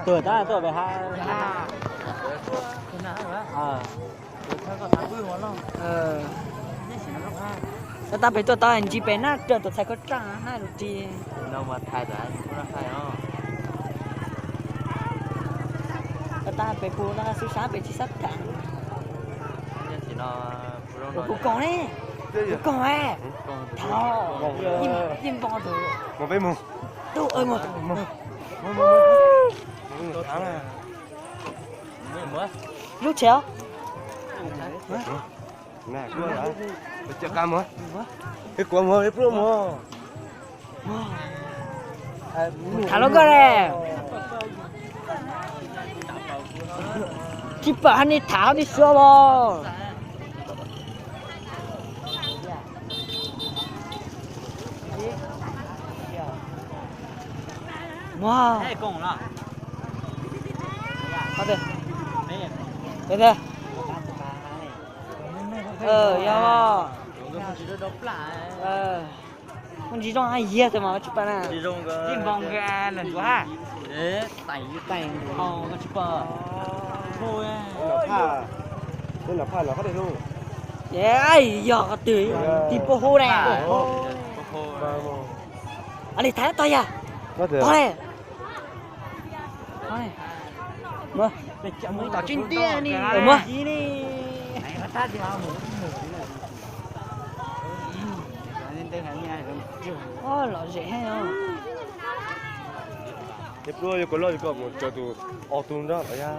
Tuaj tab tuaj pem hav. Tab tab pem tuaj tau ntsib pem na, raws tus txhais koj raj na lus ris. Tab tab pem pus no xwb sab pem tsis sab tham. Kuv koom ne, kuv koom e. Thov, yeej npo tus. Mus peb mus. Tus mus. Lub tsev. Tham los koj le. Tsis pom hais ni tham ni suav los. Yog, muaj ntsis zoo yiag tas mas tsis pom na. Yog qhov twg, tis pua hu ne. Li thaiv tog yog, tog le. Tom tsis ntiag ni. Lom zem heev. Ces pluab yuav kua loj yuav koj mus tso tus ob tug nrog yog.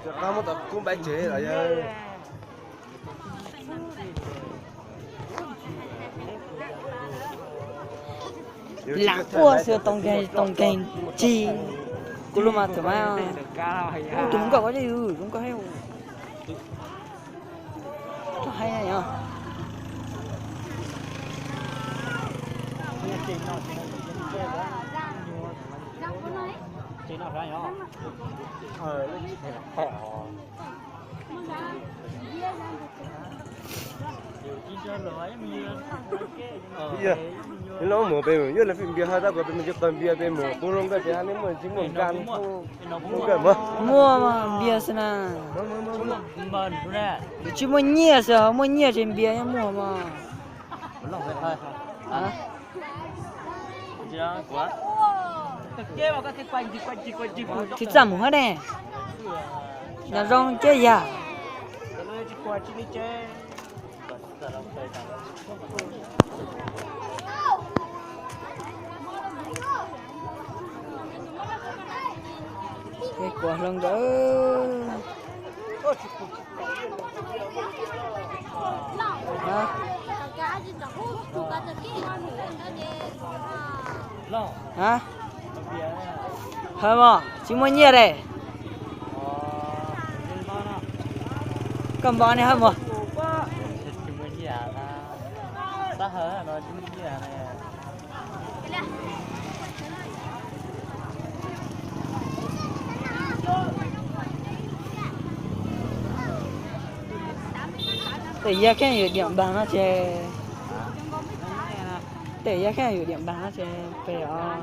Rov qab muab tom kub npaiv tsev los yog. Lam quaj xwb too nkeeg too nkeeg tsig. Kuv lub mas thaum mas tus hluas nkauj ko zoo nkauj thiab. Koj hais os. Lub mus pem mus, yog lawv fij npias haj tab kuv pem mus tsis qawg npias pem mus, kuv hluas nkauj pem haj nej muaj tsis muaj nkas, muaj npias xwb na. Tsis muaj nyiaj xwb, muaj nyiaj ces npias yeej muaj mas. Tsis txaj mus hab ne. Nyob zoo cov yag. Kuv hluas nkauj. Hawm mos, tsis muaj nyiaj le. Koj npo ne hawm mos. Tej yaj kheej yus diam npaag no ces, tej yaj kheej yus diam npaag no ces pem os.